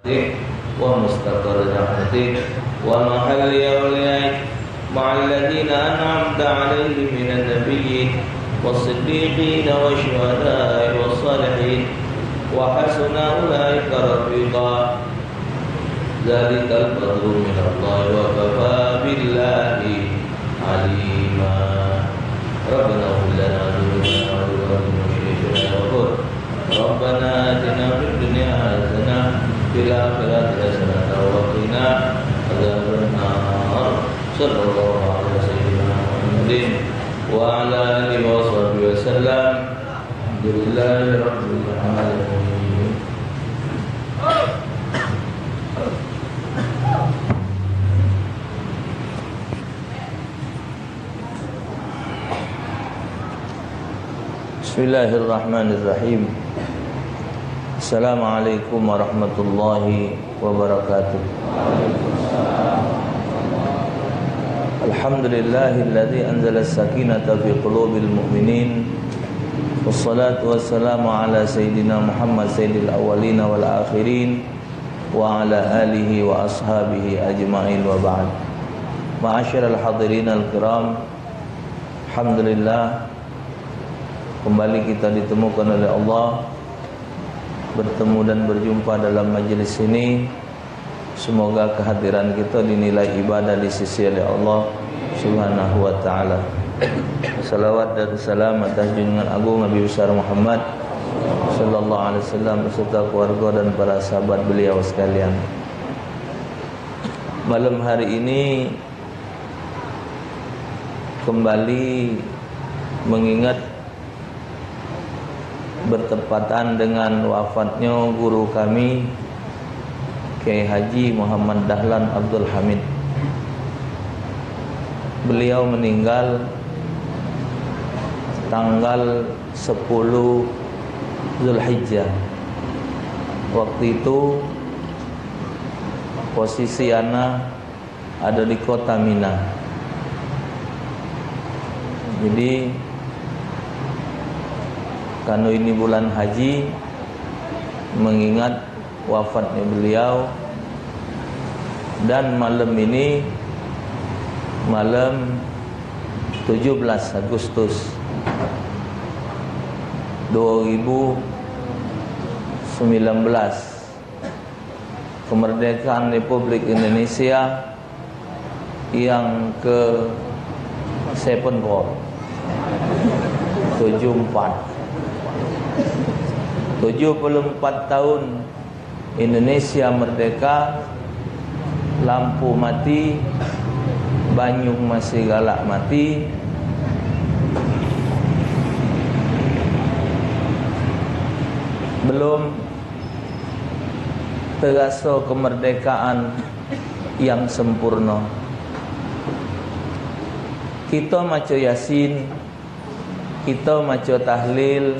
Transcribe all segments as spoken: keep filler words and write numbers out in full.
ومستقر رحمتك ومحل أوليائك مع الذين أنعمت عليهم من النبيين والصديقين والشهداء والصالحين وحسن أولئك رفيقا. ذلك الفضل من الله وكفى بالله عليما. ربنا اغفر لنا ذنوبنا وذنوب مشايخنا وقل ربنا آتنا في الدنيا حسنة وفي الآخرة حسنة وقنا عذاب النار. صلى الله على سيدنا محمد وعلى آله وصحبه وسلم. الحمد لله رب العالمين. Bismillahirrahmanirrahim. Assalamualaikum warahmatullahi wabarakatuh. Alhamdulillahilladzi anzala sakinata fi qulubil mu'minin. Wassalatu wassalamu ala sayyidina Muhammad sayyidil awwalina wal akhirin wa ala alihi wa ashabihi ajma'in, wa ba'd. Ma'asyiral hadirin al-kiram, alhamdulillah, kembali kita ditemukan oleh Allah, bertemu dan berjumpa dalam majelis ini. Semoga kehadiran kita dinilai ibadah di sisi oleh Allah Subhanahu wa taala. Salawat dan salam atas junjungan agung Nabi besar Muhammad sallallahu alaihi wasallam beserta keluarga dan para sahabat beliau sekalian. Malam hari ini kembali mengingat bertepatan dengan wafatnya guru kami, Kiai Haji Muhammad Dahlan Abdul Hamid. Beliau meninggal tanggal sepuluh Zulhijjah. Waktu itu posisi ana ada di kota Mina. Jadi, karena ini bulan haji, mengingat wafatnya beliau, dan malam ini malam tujuh belas Agustus dua ribu sembilan belas, kemerdekaan Republik Indonesia yang ke seven four, tujuh empat. Tujuh puluh empat tahun Indonesia merdeka, lampu mati, banyu masih galak mati. Belum terasa kemerdekaan yang sempurna. Kita maca Yasin, kita maca tahlil,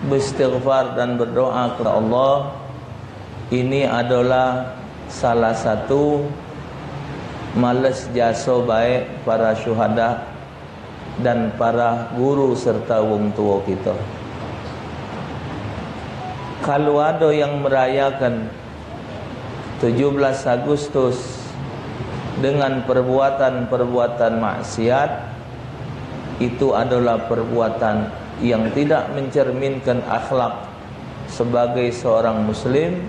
beristighfar dan berdoa kepada Allah, ini adalah salah satu males jasa baik para syuhada dan para guru serta wong tua kita. Kalu ada yang merayakan tujuh belas Agustus dengan perbuatan-perbuatan maksiat, itu adalah perbuatan yang tidak mencerminkan akhlak sebagai seorang muslim,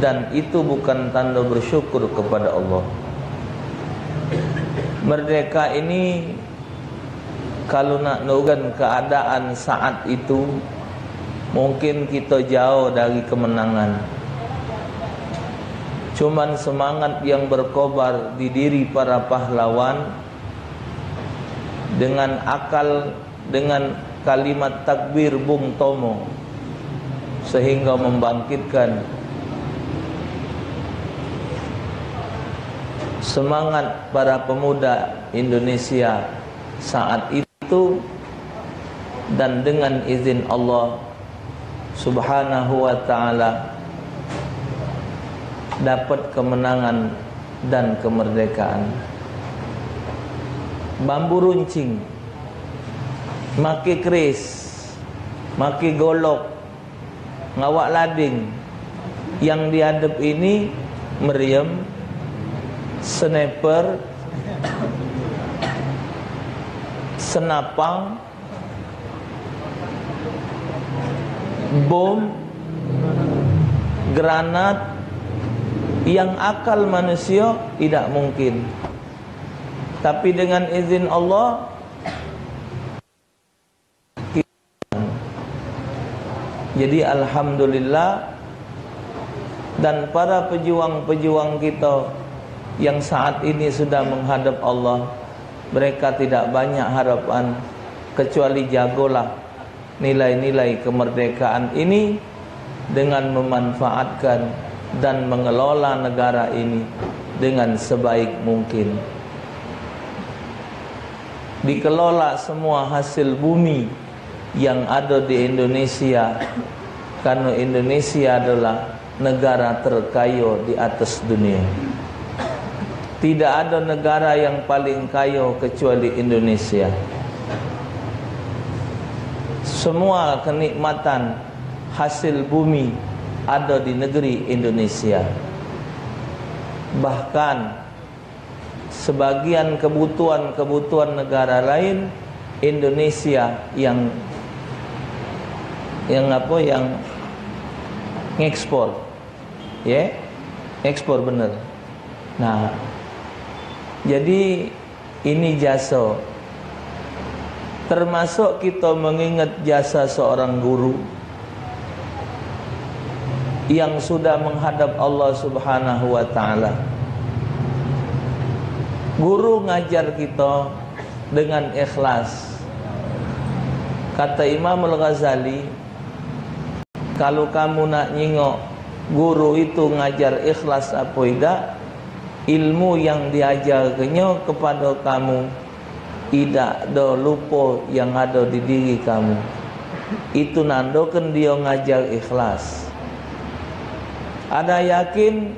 dan itu bukan tanda bersyukur kepada Allah. Merdeka ini, kalu nak nuran keadaan saat itu, mungkin kita jauh dari kemenangan. Cuman semangat yang berkobar di diri para pahlawan dengan akal, dengan kalimat takbir Bung Tomo, sehingga membangkitkan semangat para pemuda Indonesia saat itu, dan dengan izin Allah Subhanahu wa taala dapat kemenangan dan kemerdekaan. Bambu runcing, make keris, make golok, ngawak lading, Yang diadep ini meriam, sniper, senapang, bom, granat, yang akal manusia tidak mungkin. Tapi dengan izin Allah, Jadi, alhamdulillah, dan para pejuang-pejuang kita yang saat ini sudah menghadap Allah, mereka tidak banyak harapan kecuali jagolah nilai-nilai kemerdekaan ini dengan memanfaatkan dan mengelola negara ini dengan sebaik mungkin. Dikelola semua hasil bumi yang ada di Indonesia, karena Indonesia adalah negara terkaya di atas dunia. Tidak ada negara yang paling kaya kecuali Indonesia. Semua kenikmatan hasil bumi ada di negeri Indonesia. Bahkan sebagian kebutuhan-kebutuhan negara lain, Indonesia yang, yang apa, yang ngekspor. Ya, ekspor bener. Nah, jadi ini jasa. Termasuk kita mengingat jasa seorang guru yang sudah menghadap Allah Subhanahu wa Ta'ala. Guru ngajar kita dengan ikhlas. Kata Imam Al-Ghazali, kalau kamu nak nyingok guru itu ngajar ikhlas apa idak, ilmu yang diajarkenyo kepada kamu idak do lupo yang ado di diri kamu. Itu nandoken dio ngajar ikhlas. Ana yakin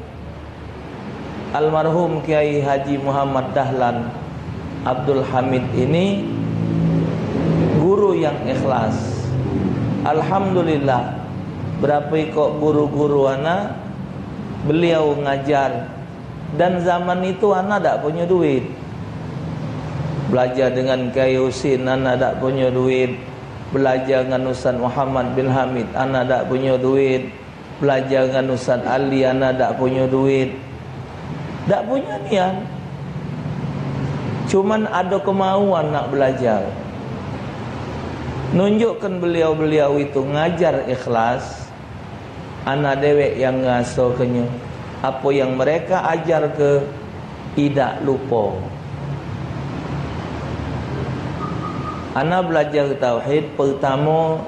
almarhum Kiai Haji Muhammad Dahlan Abdul Hamid ini guru yang ikhlas. Alhamdulillah, berapo ikok guru-guru ana, beliau ngajar. Dan zaman itu ana dak punyo duit. Belajar dengan Kiai Husin ana dak punyo duit. Belajar dengan Ustaz Muhammad bin Hamid ana dak punyo duit. Belajar dengan Ustaz Ali ana dak punyo duit. Dak punyo nian. Cuman ado kemauan nak belajar. Nunjukkan beliau-beliau itu ngajar ikhlas. Ana dewek yang ngasokenyo. Apo yang mereka ajarke idak lupo. Ana belajar tauhid pertamo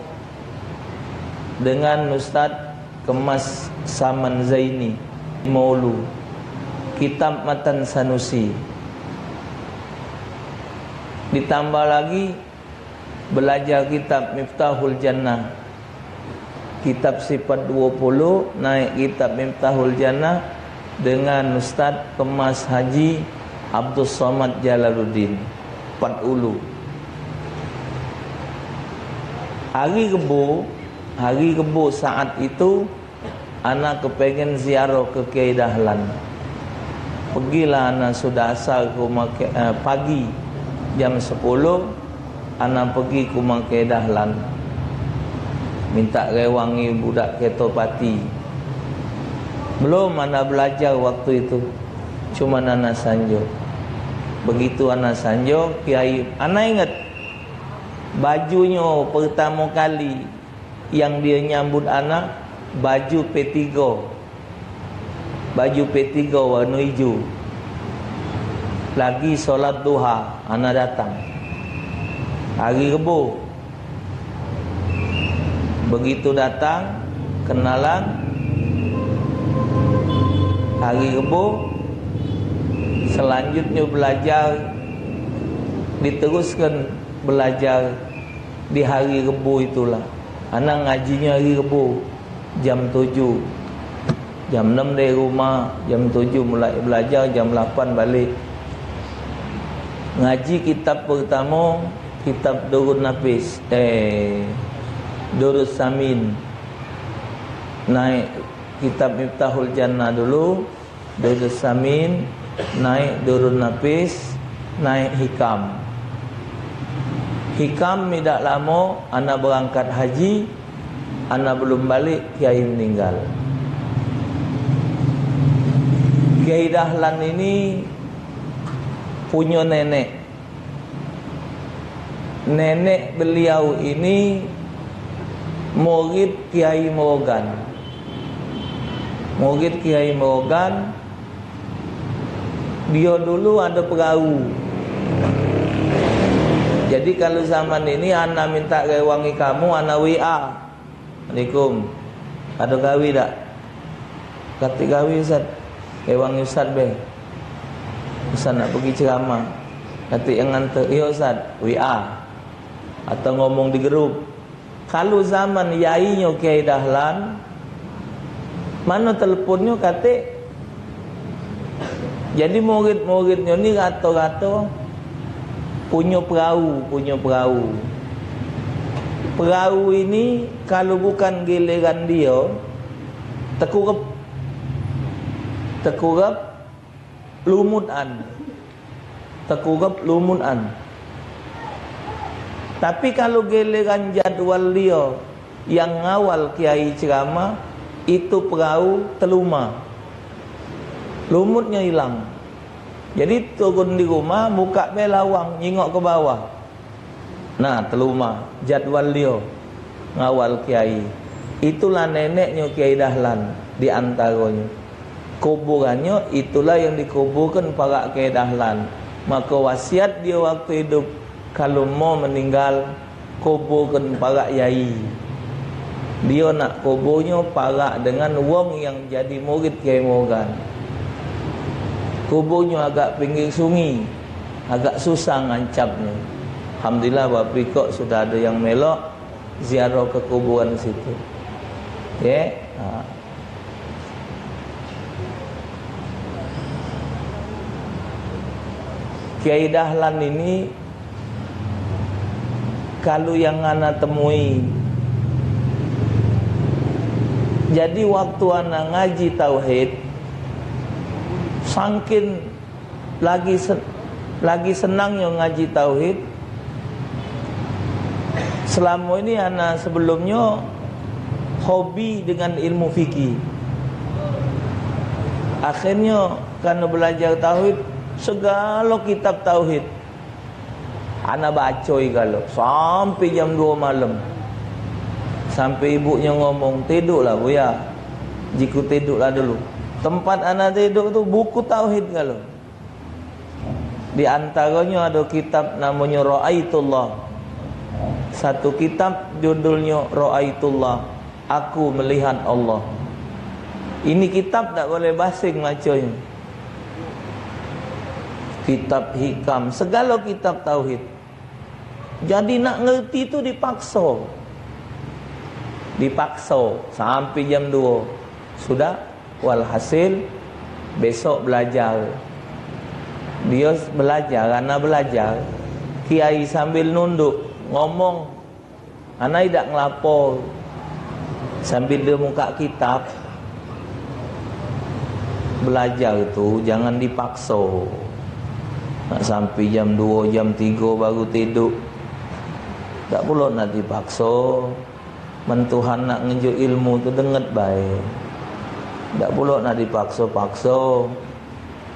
dengan Ustaz Kemas Saman Zaini, Molu, kitab Matan Sanusi. Ditambah lagi belajar kitab Miftahul Jannah, kitab Sifat dua puluh, naik kitab Miftahul Jannah dengan Ustaz Kemas Haji Abdul Somad Jalaluddin, Pat Ulu. Hari Rebo, hari Rebo saat itu, ana kepengen ziarah ke Kiai Dahlan. Pegilah ana sudah asar ke rumah Ki-, eh, pagi jam sepuluh, ana pegi ke rumah Kiai Dahlan. Minta rewangi budak Ketopati. Belum ana belajar waktu itu. Cuma ana sanjo. Begitu ana sanjo, Kiai, ana inget bajunyo pertamo kali yang dio nyambut ana baju P tiga. Baju P tiga warna ijo. Lagi solat duha, ana datang. Hari Rebo. Begitu datang, kenalan. Hari Rebo, selanjutnyo belajar, diteruskan belajar di hari Rebo itulah. Ana ngajinyo hari Rebo jam tujuh. Jam enam dari rumah, jam tujuh mulai belajar, jam lapan balik. Ngaji kitab pertamo, kitab Durun Nafis, eh, Durus Samin. Naik Kitab Miftahul Jannah dulu, Durus Samin, naik Durun Nafis, naik Hikam. Hikam idak lamo, ana berangkat haji, ana belum balik, kiai meninggal. Kiai Dahlan ini punyo nenek. Nenek beliau ini murid Kiai Merogan. Murid Kiai Merogan, dio dulu ado perahu. Jadi, kalu zaman ini ana minta rewangi kamu, ana W A. Assalamualaikum. Ado gawi dak? Katik gawi, Ustaz. Rewangi Ustaz be. Ustaz nak pergi ceramah. Katik yang nganter. Iyo, Ustaz. W A. Atau ngomong di grup. Kalu zaman yainyo Kiai Dahlan, mano teleponnyo katik? Jadi, murid-muridnyo ni rato-rato punyo perahu, punyo perahu. Perahu ini kalu bukan giliran dio, tekurep. Tekurep, lumutan. Tekurep, lumutan. Tapi kalu giliran jadwal dio yang ngawal kiai ceramah, itu perahu teluma. Lumutnyo ilang. Jadi, turun di rumah, buka be lawang, nyingok ke bawah. Nah, teluma jadwal dio ngawal kiai. Itulah neneknyo Kiai Dahlan di antaronyo. Kuburannyo itulah yang dikuburkan parak Kiai Dahlan. Maka wasiat dio waktu idup, kalu mau meninggal, kuburkan parak yai. Dio nak kuburnyo parak dengan wong yang jadi murid Kiai Mogan. Kuburnyo agak pinggir sungi, agak susah ngancapnyo. Alhamdulillah, bapikok sudah ado yang melok ziarah ke kuburan situ. Ye, ha. Kiai Dahlan ini kalu yang ana temui. Jadi, waktu ana ngaji tauhid, sangkin lagi sen-, lagi senangnyo ngaji tauhid, selamo ini ana sebelumnyo hobi dengan ilmu fikih. Akhirnyo, karena belajar tauhid, segalo kitab tauhid ana bacoi galo sampe jam duo malam. Sampe ibuknyo ngomong, "Tiduklah, Buya. Jiku tiduklah dulu." Tempat ana tiduk tu buku tauhid galo. Di antaronyo ado kitab namonyo Ra'aitullah. Satu kitab judulnyo Ra'aitullah, Aku Melihat Allah. Ini kitab dak boleh basing maconyo. Kitab hikam, segalo kitab tauhid. Jadi, nak ngerti tu dipakso. Dipakso sampe jam duo. Sudah, walhasil, besok belajar. Dio belajar, ana belajar. Kiai sambil nunduk, ngomong. Ana idak ngelapo. Sambil dio mukak kitab. Belajar tu jangan dipakso. Nak sampe jam duo, jam tigo baru tiduk. Dak pulo nak dipakso. Men Tuhan nak ngenjuk ilmu tu denget bae. Dak pulo nak dipakso-pakso.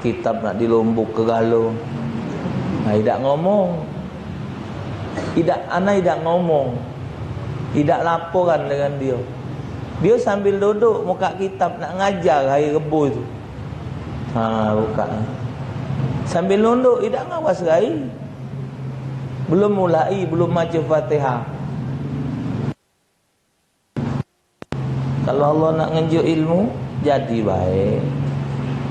Kitab nak dilombok ke galo. Nah, idak ngomong. Idak, ana idak ngomong. Idak laporan dengan dio. Dio sambil duduk mukak kitab nak ngajar hari Rebo tu. Ha, buka. Sambil nunduk, idak ngawas rai. Belum mulai, belum maca Fatihah. Kalu Allah nak ngenjuk ilmu, jadi bae.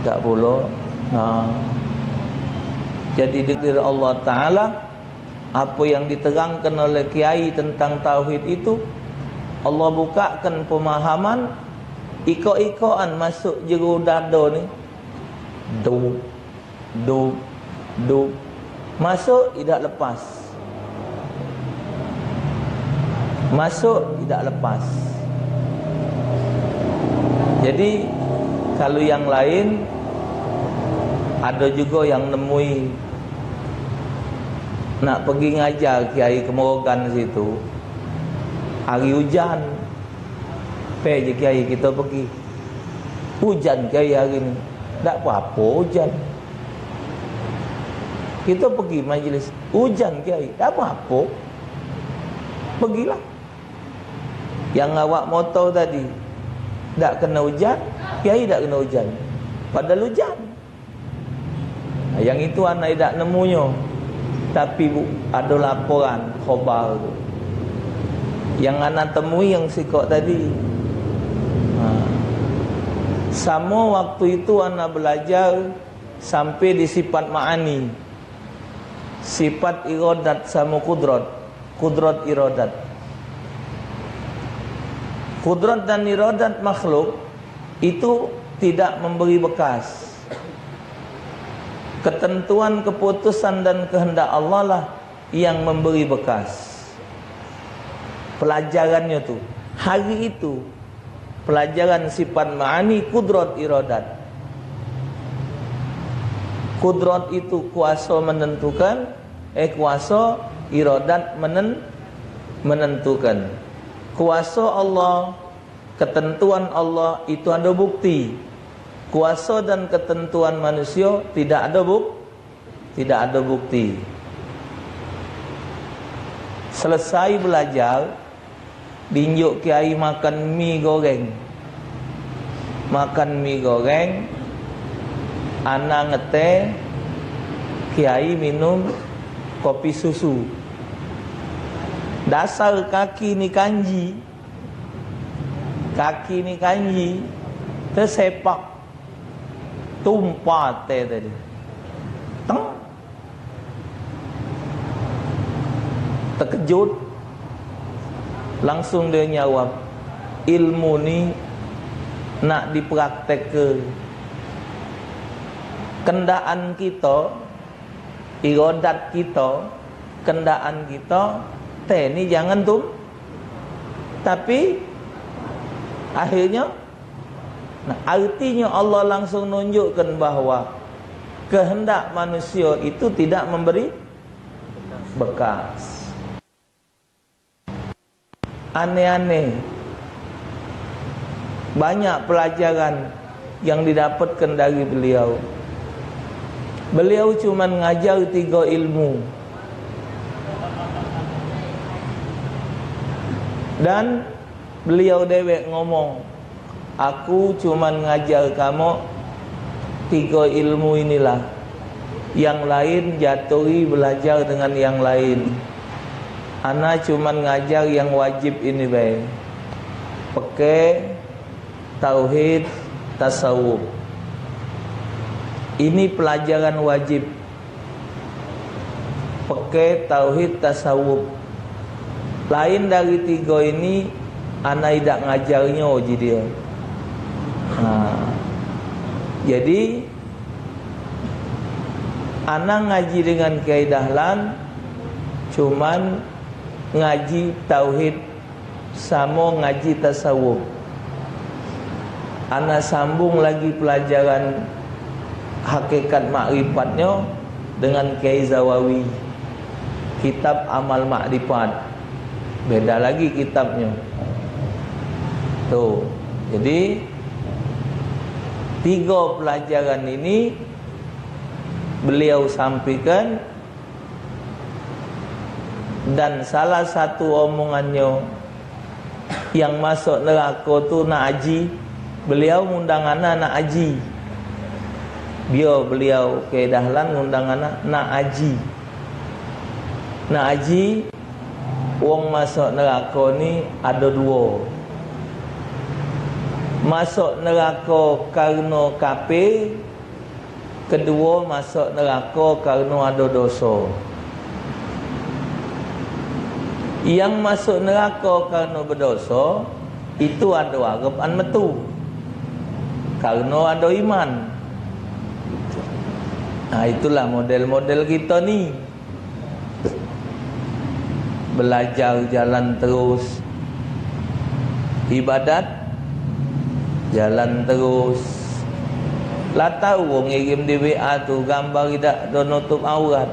Dak pulo. Ha. Jadi, dikir Allah Taala, apo yang diterangkan oleh kiai tentang tauhid itu, Allah bukakan pemahaman, ikok-ikokan masuk jero dado ni. Dup, dup, dup. Masuk, idak lepas. Masuk, idak lepas. Jadi, kalu yang laen, ado jugo yang nemui nak pegi ngajar kiai ke Merogan situ, hari ujan. Pe je kiai kito pegi. Ujan kiai hari ni. Dak papo ujan. Kito pegi majlis. Ujan kiai. Dak papo. Pegilah. Yang ngawak motor tadi dak keno ujan, kiai dak keno ujan. Padahal ujan. Nah, yang itu ana idak nemunyo. Tapi bu, ado laporan, khobar tu. Yang ana temui yang sikok tadi. Nah, samo waktu itu ana belajar sampe di sifat ma'ani. Sifat irodat samo kudrat. Kudrat irodat. Kudrat dan irodat makhluk itu tidak memberi bekas. Ketentuan, keputusan dan kehendak Allah lah yang memberi bekas. Pelajarannyo tu, hari itu, pelajaran sifat ma'ani kudrat irodat. Kudrat itu kuaso menentukan, eh, kuaso, irodat menen-, menentukan. Kuaso Allah, ketentuan Allah itu ado bukti. Kuaso dan ketentuan manusio tidak ado buk-, tidak ado bukti. Selesai belajar, dinjuk kiai makan mi goreng. Makan mi goreng, ana ngeteh, kiai minum kopi susu. Dasar kaki ni kanji, kaki ni kanji, tesepak. Tumpah teh tadi. Teng. Tekejut. Langsung dio nyawab, ilmu ni nak dipraktekke. Kendaan kito, irodat kito, kendaan kito, teh ni jangan tum-, tapi akhirnyo Nah, artinyo Allah langsung nunjukkan bahwa kehendak manusia itu tidak memberi bekas. Aneh-aneh. Banyak pelajaran yang didapatkan dari beliau. Beliau cuman ngajar tiga ilmu. Dan beliau dewek ngomong, "Aku cuman ngajar kamu tiga ilmu inilah. Yang lain jaturi belajar dengan yang lain. Ana cuman ngajar yang wajib ini bae. Peke, tauhid, tasawuf. Ini pelajaran wajib." Peke, tauhid, tasawuf. Lain dari tiga ini, ana idak ngajarnyo, ji dio. Ha. Jadi, ana ngaji dengan Kiai Dahlan, cuman ngaji tauhid samo ngaji tasawuf. Ana sambung lagi pelajaran hakikat makrifatnyo dengan Kiai Zawawi. Kitab Amal Makrifat. Beda lagi kitabnyo. Tuh. Jadi, tiga pelajaran ini beliau sampaikan. Dan salah satu omongannyo, yang masuk neraka tu nak aji. Beliau ngundang ana nak aji. Dio beliau ke Dahlan ngundang ana nak aji. Nak aji, wong masuk neraka ni ado duo. Masuk neraka kareno kape, keduo, masuk neraka kareno ado doso. Yang masuk neraka kareno bedoso, itu ado arepan metu. Kareno ado iman. Nah, itulah model-model kito ni. Belajar jalan terus. Ibadat Jalan terus. Lah tau wong ngirim di W A tu gambar idak do nutup aurat.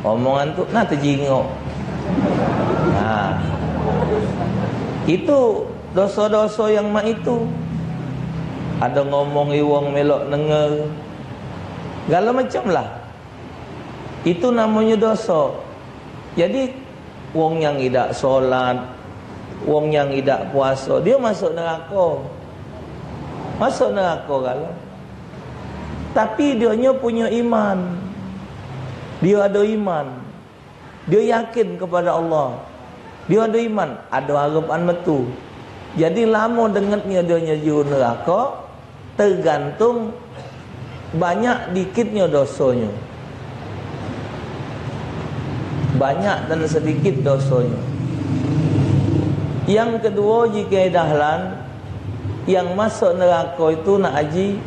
Omongan tu nah tejingok. Nah. Itu doso-doso yang mak itu. Ada ngomong iwong melok denger. Gala macam lah. Itu namonyo doso. Jadi, wong yang idak solat, wong yang idak puaso, dio masuk nerako. Masuk nerako galo. Tapi dionyo punyo iman. Dio ado iman. Dio yakin kepada Allah. Dio ado iman, ado harepan metu. Jadi, lamo dengetnyo dionyo juru nerako, tergantung banyak dikitnyo dosonyo. Banyak dan sedikit dosonyo. Yang keduo, jike dahlan, yang masuk nerako itu nak aji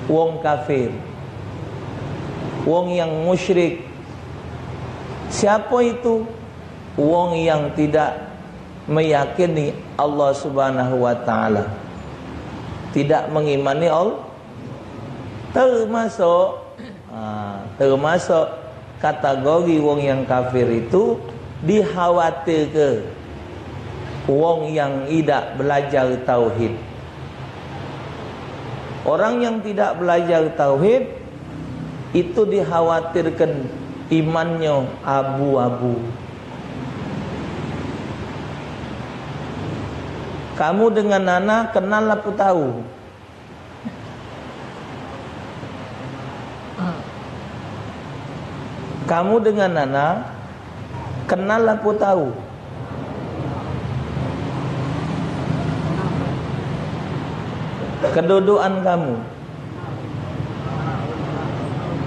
wong kafir. Wong yang musyrik. Siapo itu? Wong yang tidak meyakini Allah Subhanahu wa Ta'ala. Tidak mengimani Allah. Termasuk, ha, termasuk kategori wong yang kafir itu dikhawatirke wong yang idak belajar tauhid. Orang yang tidak belajar tauhid itu dikhawatirkan imannyo abu-abu. Kamu dengan Nana kenal apo tau? Kamu dengan Nana kenal apo tau? Kedudukan kamu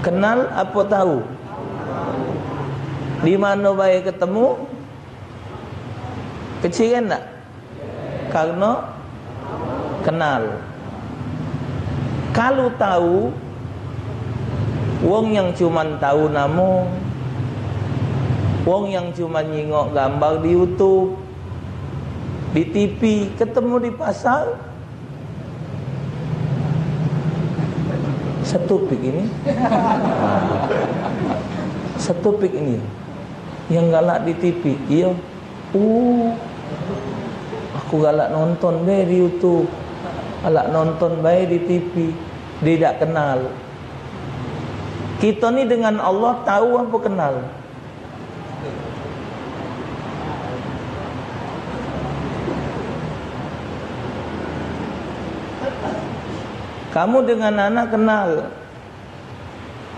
kenal apo tau? Di mano bae ketemu, keciren dak? Karno kenal. Kalu tau, wong yang cuman tau namo, wong yang cuman nyingok gambar di YouTube, di T V, ketemu di pasar, setupik ini, setupik ini. Yang galak di T V, iyo. Oh, aku galak nonton bae di YouTube, galak nonton bae di T V. Dia dak kenal. Kita ni dengan Allah tahu apa kenal? Kamu dengan anak kenal?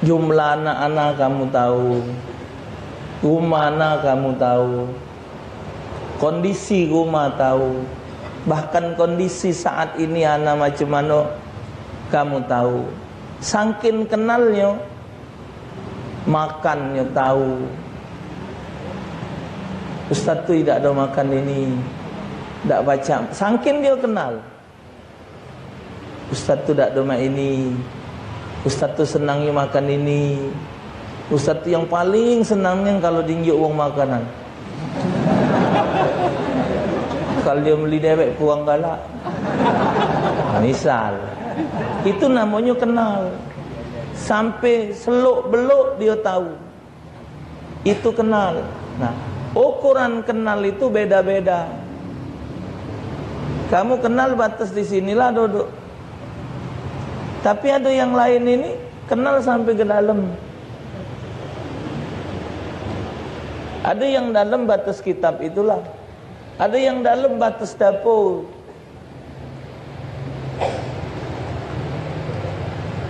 Jumlah anak-anak kamu tahu, rumah anak kamu tahu, kondisi rumah tahu, bahkan kondisi saat ini anak macam mana kamu tahu. Sangkin kenalnyo, makannyo tahu. Ustaz tu idak ada makan ini, dak baca. Sangkin dia kenal. Ustaz tu dak domak ini. Ustaz tu senangnyo makan ini. Ustaz tu yang paling senangnyo kalu dinjuk wong makanan. Kalu dia beli dewek kurang galak. Misal. Itu namonyo kenal. Sampai seluk beluk dia tahu. Itu kenal. Nah, ukuran kenal itu beda-beda. Kamu kenal batas di sinilah duduk. Tapi ada yang lain ini kenal sampai ke dalam. Ada yang dalam batas kitab itulah. Ada yang dalam batas dapur.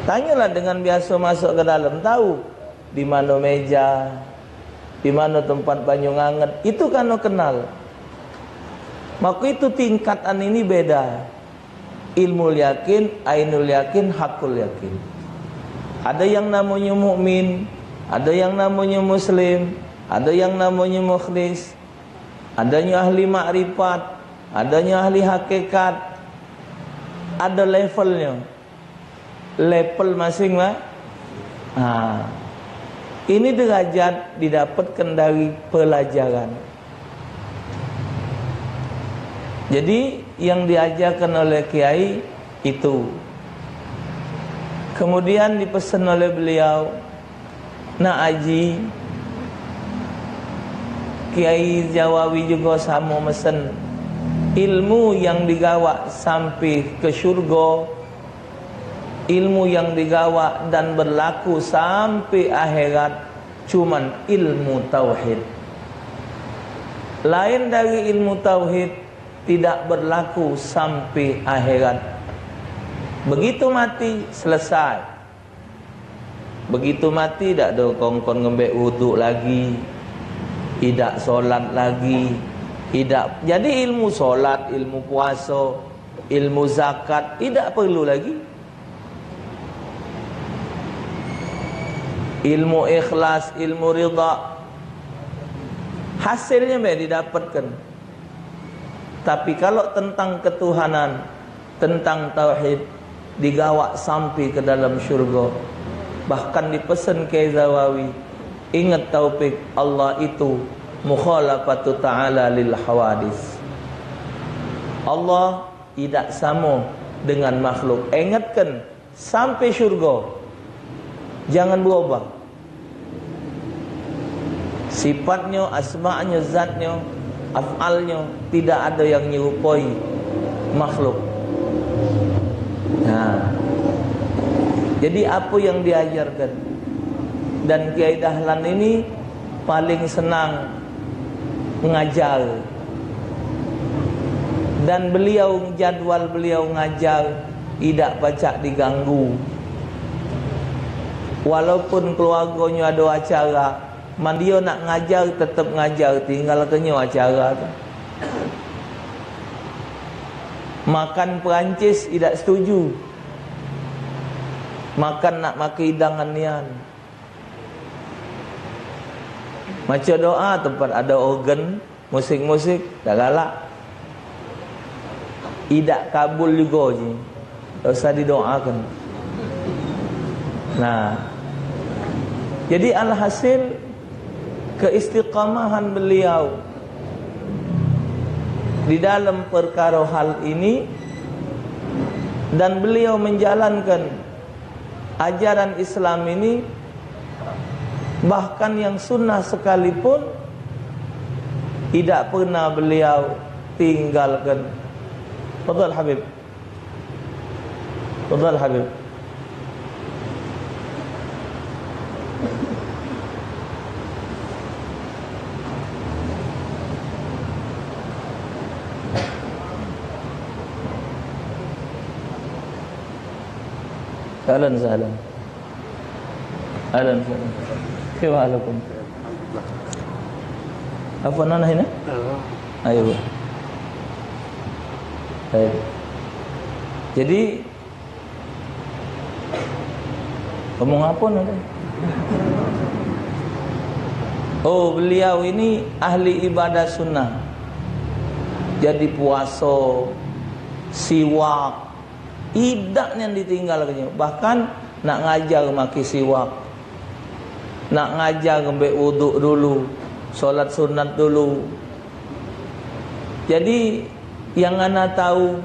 Tanyalah dengan biasa masuk ke dalam, tahu di mana meja, di mana tempat banyu nganget, itu kan kenal. Maka itu tingkatan ini beda. Ilmu yakin, ainul yakin, hakul yakin. Ada yang namanya mukmin, ada yang namanya muslim, ada yang namanya mukhlis, adanya ahli makrifat, adanya ahli hakikat, ada levelnya. Level masing lah. Ha. Ini derajat didapatkan dari pelajaran. Jadi, yang diajarkan oleh kiai itu. Kemudian dipesen oleh beliau, nak aji, Kiai Zawawi juga samo mesen, ilmu yang digawak sampai ke syurga, ilmu yang digawak dan berlaku sampai akhirat, cuman ilmu tauhid. Lain dari ilmu tauhid, tidak berlaku sampai akhirat. Begitu mati, selesai. Begitu mati, dak ado kongkon ngembek wuduk lagi, idak solat lagi, idak. Jadi ilmu solat, ilmu puaso, ilmu zakat, idak perlu lagi. Ilmu ikhlas, ilmu rida, hasilnya be didapatkan. Tapi kalau tentang ketuhanan, tentang tauhid, digawak sampai ke dalam syurga. Bahkan dipesen Kiai Zawawi, ingat Taufik, Allah itu mukhalafatu ta'ala lil hawadis. Allah idak samo dengan makhluk. Ingatkan, sampai syurga. Jangan berubah. Sifatnyo, asmaknyo, zatnyo, af'alnyo, tidak ada yang nyerupai makhluk. Nah, jadi apa yang diajarkan? Dan Kiai Dahlan ini paling senang ngajar. Dan beliau, jadwal beliau ngajar idak pacak diganggu. Walaupun keluargonyo ado acara, man dio nak ngajar, tetep ngajar, tinggalkannyo acara tu. Makan Perancis idak setuju. Makan nak make idangan nian. Maco doa tempat ado organ, musik-musik, dak galak. Idak kabul jugo ji. Dak usah didoakan. Nah, jadi alhasil, keistiqamahan beliau di dalam perkara hal ini, dan beliau menjalankan ajaran Islam ini, bahkan yang sunnah sekalipun idak pernah beliau tinggalkan. Fadal Habib. Fadal Habib. Sahlan, sahlan. Ahlan, sahlan. Kaifa halukum? Apa nana ini? Ayo. Baik. Jadi, ngomong apa nana? Oh, beliau ini ahli ibadah sunnah. Jadi puaso, siwak, idak nian ditinggalkannyo. Bahkan nak ngajar make siwak. Nak ngajar ngambek wuduk dulu, solat sunat dulu. Jadi, yang ana tahu,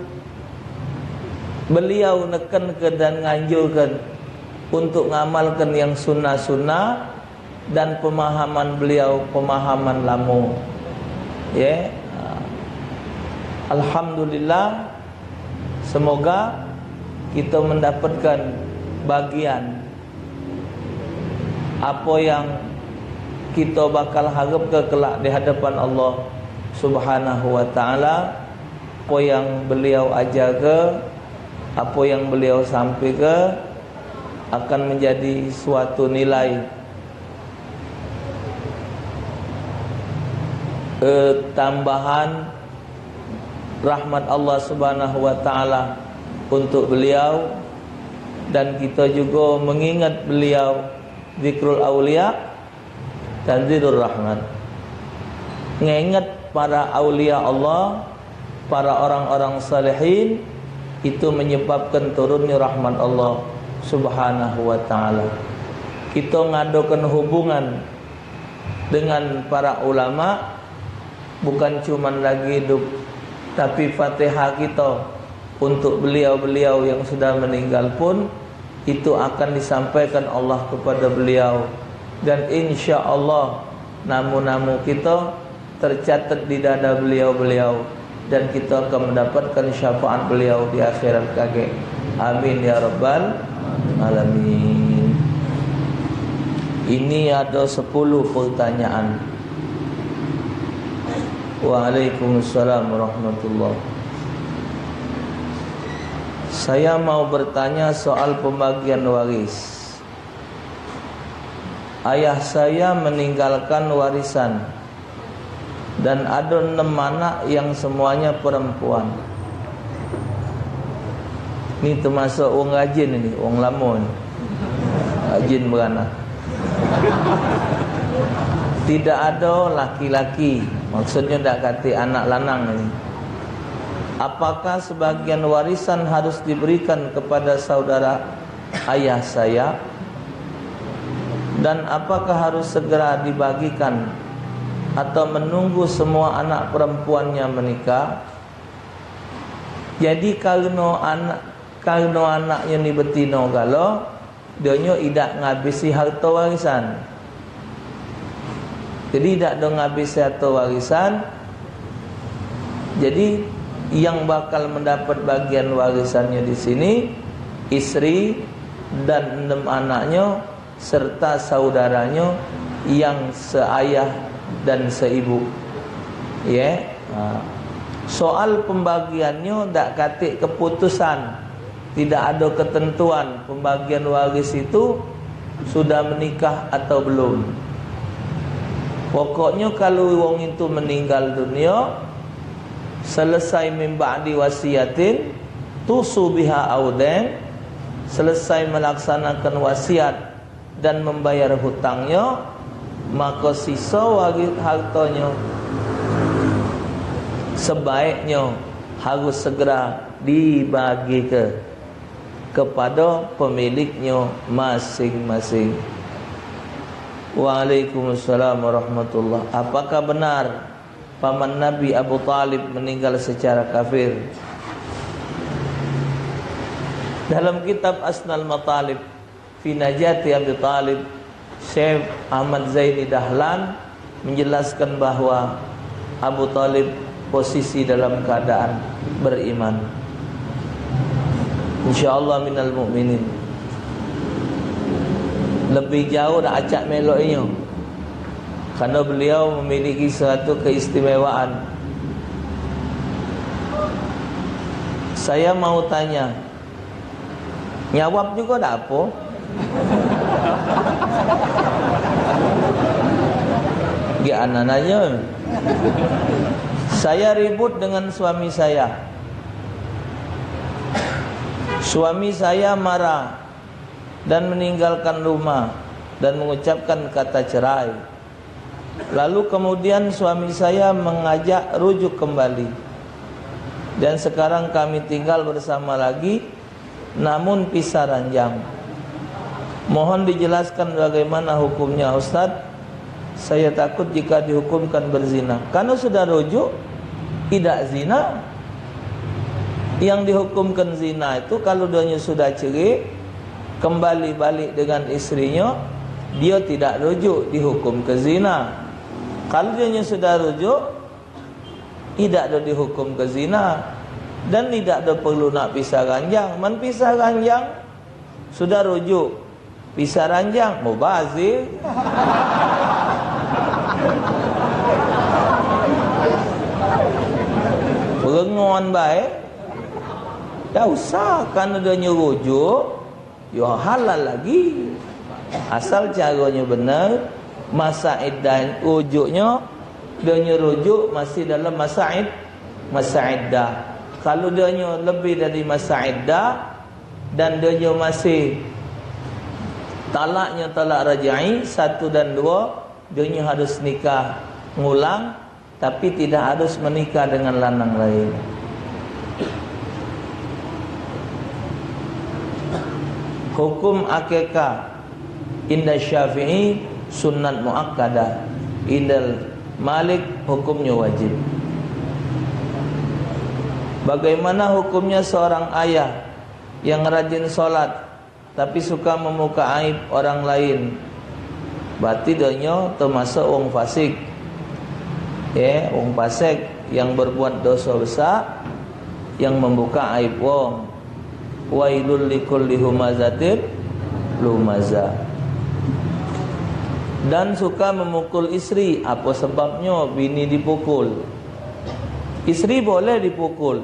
beliau nekenke dan nganjurkan untuk ngamalkan yang sunnah-sunnah, dan pemahaman beliau pemahaman lamo. Ya. Alhamdulillah, semoga kita mendapatkan bagian apa yang kita bakal harapke kelak di hadapan Allah Subhanahu wa taala. Apa yang beliau ajarke, apa yang beliau sampaike akan menjadi suatu nilai eh, tambahan rahmat Allah Subhanahu wa taala untuk beliau, dan kita juga mengingat beliau, zikrul aulia tanzilur rahmat. Ngingat para aulia Allah, para orang-orang salihin, itu menyebabkan turunnya rahmat Allah Subhanahu wa taala. Kita ngadokan hubungan dengan para ulama bukan cuman lagi hidup, tapi Fatihah kita untuk beliau-beliau yang sudah meninggal pun, itu akan disampaikan Allah kepada beliau. Dan insya Allah, namu-namu kita tercatat di dada beliau-beliau, dan kita akan mendapatkan syafaat beliau di akhirat kagek. Amin ya rabbal alamin. Ini ada sepuluh pertanyaan. Waalaikumsalam warahmatullah. Saya mau bertanya soal pembagian waris. Ayah saya meninggalkan warisan dan ada enam anak yang semuanya perempuan. Ni termasuk wong rajin ni, wong lama ni. Rajin beranak. Tidak ada laki-laki, maksudnya dak kati anak lanang ni. Apakah sebagian warisan harus diberikan kepada saudara ayah saya? Dan apakah harus segera dibagikan atau menunggu semua anak perempuannya menikah? Jadi, kareno anak, kareno anaknyo ni betino galo, donyo idak ngabisi harto warisan. Jadi, idak do ngabisi harto warisan. Jadi, yang bakal mendapat bagian warisannyo di sini istri dan enam anaknyo serta saudaranyo yang seayah dan seibu. Ye. Ha. Soal pembagiannyo dak katik keputusan, tidak ada ketentuan pembagian waris itu sudah menikah atau belum. Pokoknyo kalu wong itu meninggal dunia, selesai min ba'di wasiyatin tusu biha au dain, selesai melaksanakan wasiat dan membayar hutangnya, maka sisa wari-, hartanya sebaiknya harus segera dibagi ke, kepada pemiliknya masing-masing. Waalaikumsalam warahmatullah. Apakah benar paman Nabi Abu Talib meninggal secara kafir? Dalam kitab Asnal Matalib, Fi Najati Abi Talib, Syekh Ahmad Zaini Dahlan menjelaskan bahwa Abu Talib posisi dalam keadaan beriman. Insyaallah minal mukminin. Lebih jauh dak acak melok inyo. Karena beliau memiliki suatu keistimewaan. Saya mau tanya, nyawab juga dak apo. Gi anak nanya. Saya ribut dengan suami saya. Suami saya marah dan meninggalkan rumah dan mengucapkan kata cerai. Lalu kemudian suami saya mengajak rujuk kembali. Dan sekarang kami tinggal bersama lagi, namun pisah ranjang. Mohon dijelaskan bagaimana hukumnya, Ustaz. Saya takut jika dihukumkan berzina. Karena sudah rujuk, tidak zina. Yang dihukumkan zina itu kalau duanya sudah cerai, kembali balik dengan istrinya, dia tidak rujuk, dihukum ke zina. Kalau dia sudah rujuk, tidak ada dihukum ke zina dan tidak ada perlu nak pisah ranjang. Man pisah ranjang, sudah rujuk, pisah ranjang, mubazir. Perengon bae. Dak usah, kan ada rujuk. Yo halal lagi. Asal caronyo bener, masa iddah rujuknyo, donyo rujuk masih dalam masa id-, masa iddah. Kalu donyo lebih dari masa iddah dan donyo masih talaknyo talak rajai satu dan dua, donyo harus nikah ngulang. Tapi tidak harus menikah dengan lanang lain. Hukum akikah inda Syafi'i sunnat muakkadah, inda Malik hukumnya wajib. Bagaimana hukumnya seorang ayah yang rajin sholat tapi suka membuka aib orang lain? Berarti donyo termasuk wong fasik. Ya, wong fasik yang berbuat dosa besar, yang membuka aib wong. Wailul likulli humazatil lumazah. Dan suka memukul istri, apa sebabnyo bini dipukul? Istri boleh dipukul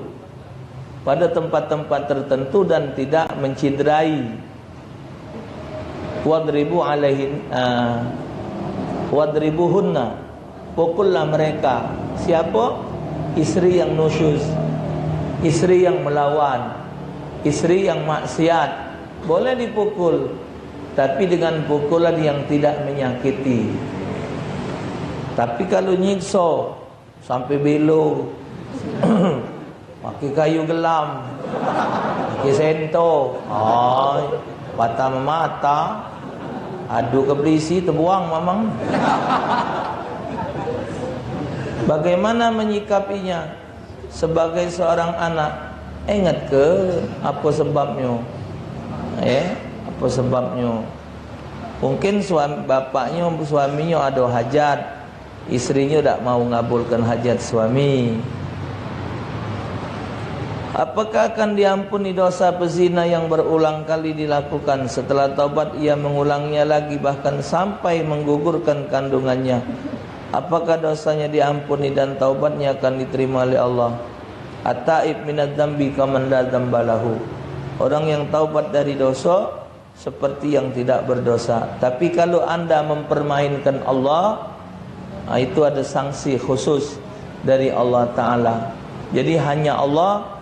pada tempat-tempat tertentu dan tidak menciderai. Wadribu alaihin, ah, wadribuhunna. Pukullah mereka. Siapa? Istri yang nusyuz, istri yang melawan, istri yang maksiat. Boleh dipukul, tapi dengan pukulan yang tidak menyakiti. Tapi kalau nyiksa, sampai belo, pakai kayu gelam, pakai sento, ai, patah memata, adu ke berisi, terbuang mamang. Bagaimana menyikapinya? Sebagai seorang anak, ingat ke apa sebabnyo? Eh, apa sebabnyo? Mungkin suami, bapaknyo, suaminyo ada hajat, istrinyo dak mau ngabulkan hajat suami. Apakah akan diampuni dosa pezina yang berulang kali dilakukan? Setelah taubat, ia mengulanginya lagi, bahkan sampai menggugurkan kandungannya. Apakah dosanya diampuni dan taubatnya akan diterima oleh Allah? At-taib minadz dzambi kaman la dzambalahu. Orang yang taubat dari dosa seperti yang tidak berdosa. Tapi kalau anda mempermainkan Allah, ah, itu ada sanksi khusus dari Allah Ta'ala. Jadi hanya Allah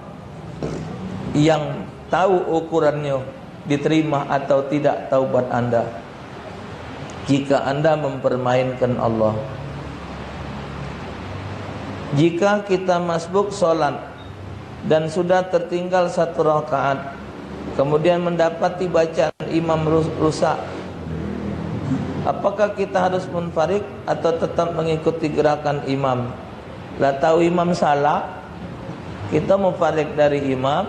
yang tahu ukurannya diterima atau tidak taubat anda. Jika anda mempermainkan Allah. Jika kita masbuk sholat dan sudah tertinggal satu rakaat, kemudian mendapati bacaan imam rus- rusak, apakah kita harus munfarid atau tetap mengikuti gerakan imam? Lah tahu imam salah, kita munfarid dari imam,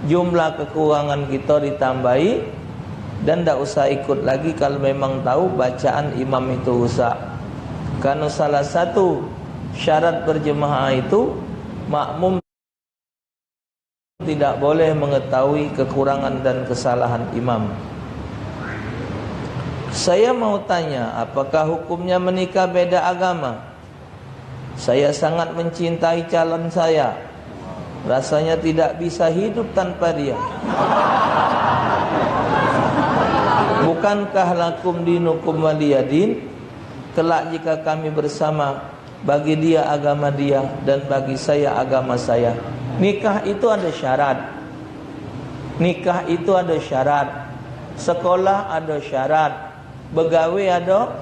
jumlah kekurangan kita ditambahi, dan dak usah ikut lagi kalau memang tahu bacaan imam itu rusak. Karena salah satu syarat berjemaah itu makmum tidak boleh mengetahui kekurangan dan kesalahan imam. Saya mau tanya, apakah hukumnya menikah beda agama? Saya sangat mencintai calon saya. Rasanya tidak bisa hidup tanpa dia. Bukankah lakum dinukum waliyadin? Kelak jika kami bersama, bagi dia agama dia dan bagi saya agama saya. Nikah itu ada syarat. Nikah itu ada syarat. Sekolah ada syarat. Begawe ada.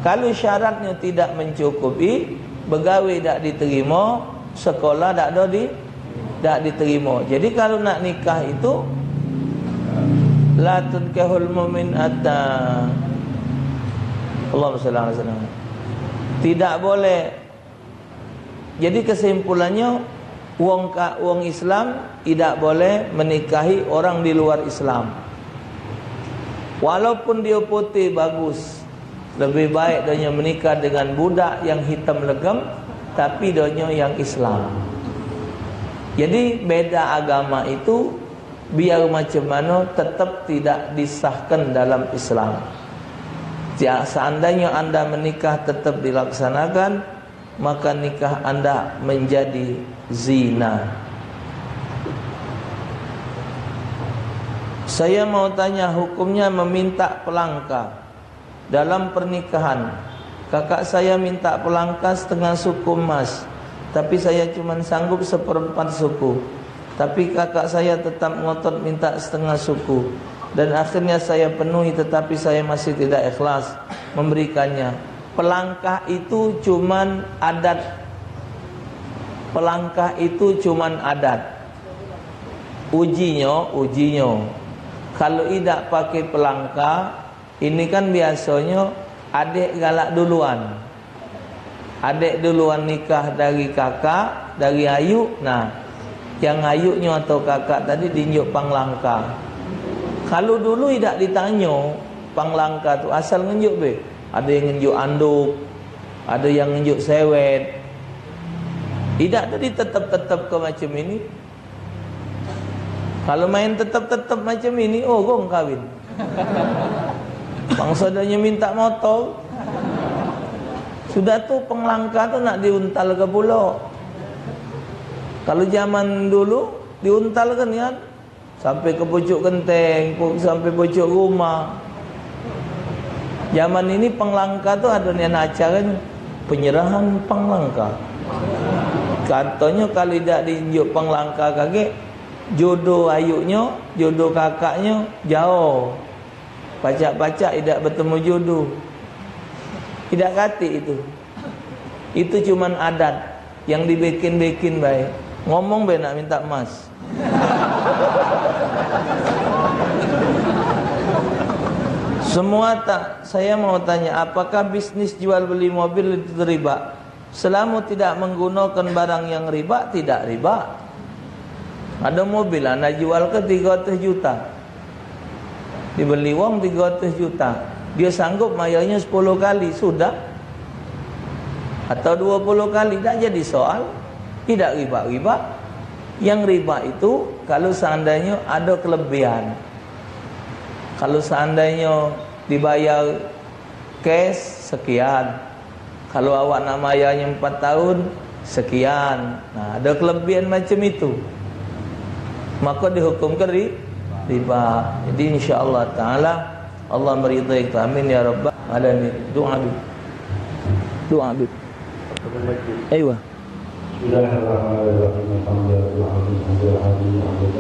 Kalu syaratnyo tidak mencukupi, begawe dak diterima, sekolah dak ado di, dak diterima. Jadi kalu nak nikah itu, la tunkahul mu'min hatta, Allahumma shalli ala sayyidina. Tidak boleh. Jadi kesimpulannya, wong ka, wong Islam tidak boleh menikahi orang di luar Islam. Walaupun dia putih bagus, lebih baik dia menikah dengan budak yang hitam legam, tapi dia yang Islam. Jadi beda agama itu biar macam mana tetap tidak disahkan dalam Islam. Ja- seandainya anda menikah tetap dilaksanakan, maka nikah anda menjadi zina. Saya mau tanya hukumnya meminta pelangka dalam pernikahan. Kakak saya minta pelangka setengah suku emas, tapi saya cuma sanggup seperempat suku. Tapi kakak saya tetap ngotot minta setengah suku, dan akhirnya saya penuhi, tetapi saya masih tidak ikhlas memberikannya. Pelangkah itu cuman adat. Pelangkah itu cuman adat. Ujinyo, ujinyo. Kalau idak pakai pelangkah, ini kan biasonyo adek galak duluan. Adek duluan nikah dari kakak, dari ayu. Nah, Yang ayuknyo atau kakak tadi dienjuk panglangka. Kalu dulu idak ditanyo, panglangka tu asal ngenjuk be. Ado yang ngenjuk anduk, ado yang ngenjuk sewet. Idak tu ditetep-tetep ke macam ini. Kalu main tetep-tetep macam ini, oh, gong kawin. Bangso ado nyo minta motor. Sudah tu penglangka tu nak diuntal ke pulo. Kalu zaman dulu diuntal ke nian sampai ke pucuk genteng, pu-, sampai pucuk rumah. Zaman ini penglangka tu ado nian acara ni, penyerahan penglangka. Katonyo kalu idak dienjuk penglangka kagek, jodoh ayuknyo, jodoh kakaknyo jauh. Pacak-pacak idak betemu jodoh. Idak katik itu. Itu cuman adat yang dibikin-bikin bae. Ngomong bae nak minta emas. Semua tak, saya mau tanya, apakah bisnis jual beli mobil itu riba? Selamo tidak menggunokan barang yang riba, tidak riba. Ado mobil anda jual ke tigo ratus juta. Dibeli wong tigo ratus juta. Dio sanggup mayarnyo sepuluh kali, sudah. Atau duo puluh kali, dak jadi soal. Idak riba-riba. Yang riba itu kalu seandainyo ado kelebihan. Kalu seandainyo dibayar cash sekian, kalu awak nak mayarnyo empat tahun, sekian. Nah, ado kelebihan macam itu. Maka dihukum ke ri-, riba. Jadi, insya Allah Ta'ala, Allah meridai kita. Amin ya Rabbal Alamin. Doa, Habib. Doa, Habib. Aywa. بسم الله الرحمن الرحيم. الحمد لله رب العالمين. الحمد لله رب العالمين.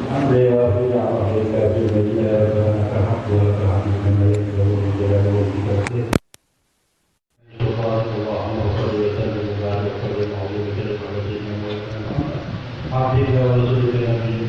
الحمد لله رب العالمين. الحمد لله رب العالمين. الحمد لله رب العالمين. الحمد لله رب العالمين. الحمد لله رب العالمين. الحمد لله رب العالمين. اللهم صل وسلم وبارك وسلم وعظم وجلل على سيدنا محمد. حبيبنا ورسولنا نبينا